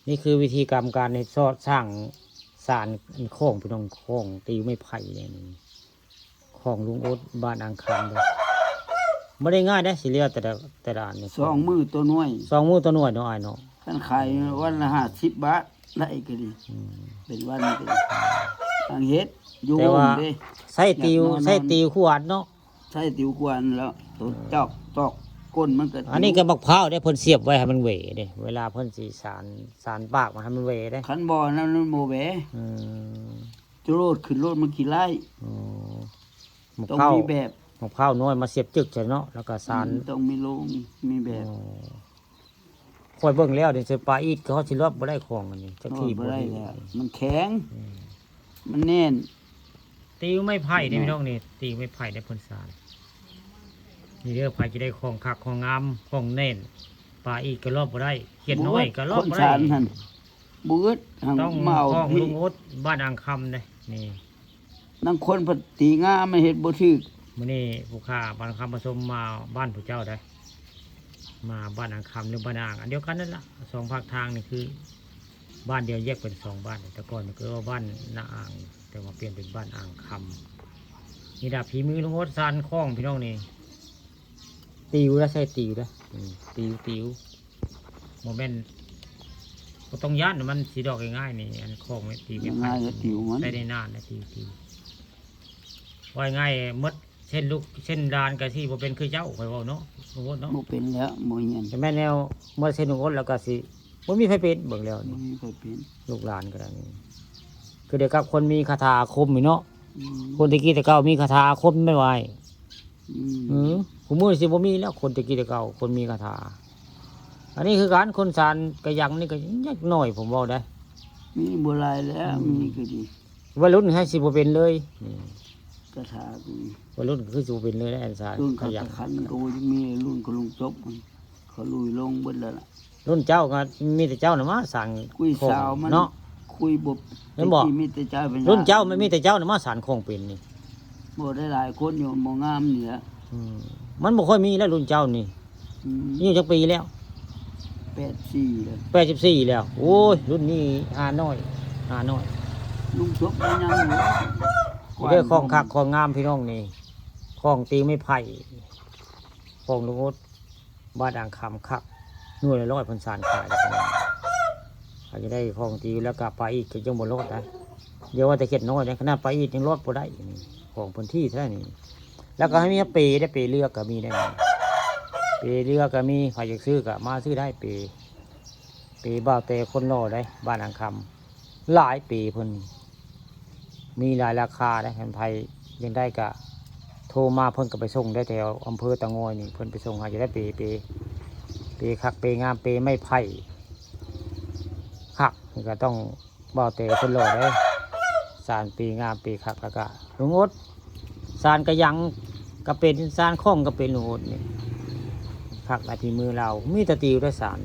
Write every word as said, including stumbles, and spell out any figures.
นี่คือวิธีกรรมการในซอดสร้างศาลอันของพี่น้อง ของตีไม้ไผ่เนี่ยนี่ ของลุงโอ๊ตบ้านอ่างคำเลย บ่ได้ง่ายเด้ สิเรียกแต่ละ แต่ละอันนี่ สองมื้อต่อหน่วย สองมื้อต่อหน่วยเนาะ อ้ายเนาะ คันขายวันละห้าสิบบาทได้ก็ดี อืม เป็นวันก็ดี ทางเฮ็ดอยู่ แต่ว่า โฮมเด้ ใช้ติว อยากนอน ใช้ติวขวดเนาะ ใช้ติวขวดแล้ว ตัวจอก จอกก้นมันก็ อันนี้ก็มะพร้าวเด้ เพิ่นเสียบไว้ให้มันเหวเด้ เวลาเพิ่นสิสาน สานปากมันให้มันเหวเด้ คันบ่นั้นมันบ่แหว อืม จะโลดขึ้นโลดมันขี้ไล่ อ๋อ มะ ต้อง พร้าว มีแบบ มะพร้าวน้อยมาเสียบจึกใส่เนาะ แล้วก็สาน อืม ต้องมีโล มี มีแบบ อ๋อ ข้อยเบิ่งแล้วนี่ ใส่ปลาอีดก็ฮอดสิรอดบ่ได้ของอันนี้ จัก รอด ที บ่ได้ บ่ดี แล้ว มันแข็ง อืม มันแน่น ติวไม้ไผ่นี่ แน่น พี่น้องนี่ ติวไม้ไผ่ได้เพิ่นสาน นี่เด้อ ไผจะได้ของคักของงาม ของแน่น ปลาอีดก็รอดบ่ได้ เขียดน้อยก็รอดบ่ได้ คนสานหั่น บ่อึด หั่น ต้อง มาเอา ของ พี่ ลุงโอ๊ตบ้านอ่างคำเด้ นี่ นางคนพัดตีงามมาเฮ็ดบ่ถูก มื้อนี้ผู้ข้าบ้านคำผสมมาบ้านผู้เจ้าได้ มาบ้านอ่างคำหรือบ้านอ่าง อันเดียวกันนั่นล่ะ สองภาคทางนี่คือ บ้านเดียวแยกเป็นสองบ้าน แต่ก่อนนี่ก็เรียกว่าบ้านนาอ่าง แต่ว่าเปลี่ยนเป็นบ้านอ่างคำ นี่ดาบฝีมือลุงโอ๊ตสานของพี่น้องนี่ ติวแล้วใช้ติวแล้ว อืม ติว ติว บ่แม่น บ่ต้องย้าน มันสิดอกง่ายๆนี่ อันของนี่ติวไม่ ง่ายๆ ผ่าน ก็ติวมัน ได้ได้นานนะ ติว ติว ว่าง่ายหมด เส้นลูก เส้นหลานก็สิบ่เป็นคือเจ้า ข้อยเว้าเนาะ ลุงโอ๊ตเนาะ บ่เป็นแล้ว บ่เฮียน แต่แม่นแนว เมื่อเส้นลุงโอ๊ตแล้วก็สิ บ่มีไผเป็น เบิ่งแล้ว บ่ นี่ มีไผเป็น ลูกหลานก็ได้นี่ คือเดียวกับคนมีคาถาอาคมนี่เนาะ อืม คนแต่กี้แต่เก่ามีคาถาอาคมไม่ไหว อืม อืม ผู้มื้อสิบ่มีแล้ว คนแต่กี้แต่เก่า คนมีคาถา อันนี้คือการคนสานกะยังนี่ก็ยังน้อย ผมเว้าได้ มีบ่หลายแล้ว อืม มีก็ดี วัยรุ่นให้สิบ่เป็นเลย อืม คาถาก็มี วัยรุ่นก็คือสิบ่เป็นเลยนะ อันสาน รุ่น กะยัง ขันก็ยังมี รุ่นก็ลงจบ เขาลุยลงเบิดแล้วล่ะ รุ่นเจ้าก็มีแต่เจ้าน่ะมาสาน คุย ของ สาวมัน เนาะ คุยบ่ แม่นบ่ แต่กี้มีแต่เจ้าเป็น รุ่นเจ้ามันมีแต่เจ้าน่ะมาสานของเป็นนี่ บ่ได้หลายคนอยู่ บ่งามนี่แหละ อืม มันบ่ค่อยมีแล้วรุ่นเจ้านี่ อืม อายุจักปีแล้ว แปดสี่แล้ว แปดสิบสี่แล้ว โอ้ย รุ่นนี้หาน้อย หาน้อย ลุงจบแล้วยังอยู่ เด้อ ของคักของงามพี่น้องนี่ ของตีไม้ไผ่ ของลุงโอ๊ต บ้านอ่างคำคัก หน่วยละร้อย เพิ่นสานขาย อาจจะได้ของตีแล้วก็ปลาอีดก็ยังบ่รอดนะ เดี๋ยวว่าแต่เขียดน้อยนะ ขนาดปลาอีดยังรอดบ่ได้นี่ ของพื้นที่เท่านี้ แล้วก็ให้มีเปได้ เปเรือก็มีได้นี่ เปเรือก็มี ใครอยากซื้อก็มาซื้อได้ เป เปบ่าวแต่คนหล่อได้ บ้านอ่างคำ หลายเปเพิ่น มีหลายราคาได้ คันไผยังได้ก็โทรมา เพิ่นก็ไปส่งได้แถวอำเภอเตางอยนี่ เพิ่นไปส่งให้ จะได้เป เป เปคัก เปงาม เปไม้ไผ่ คัก นี่ก็ต้องบ่าวแต่คนหล่อได้ สานเปงาม เปคัก แล้วก็ลุงโอ๊ต สานกะยังก็เป็น สานของก็เป็น ลุงโอ๊ตนี่ คักหลาย ฝีมือลาว มีแต่ติวได้สาน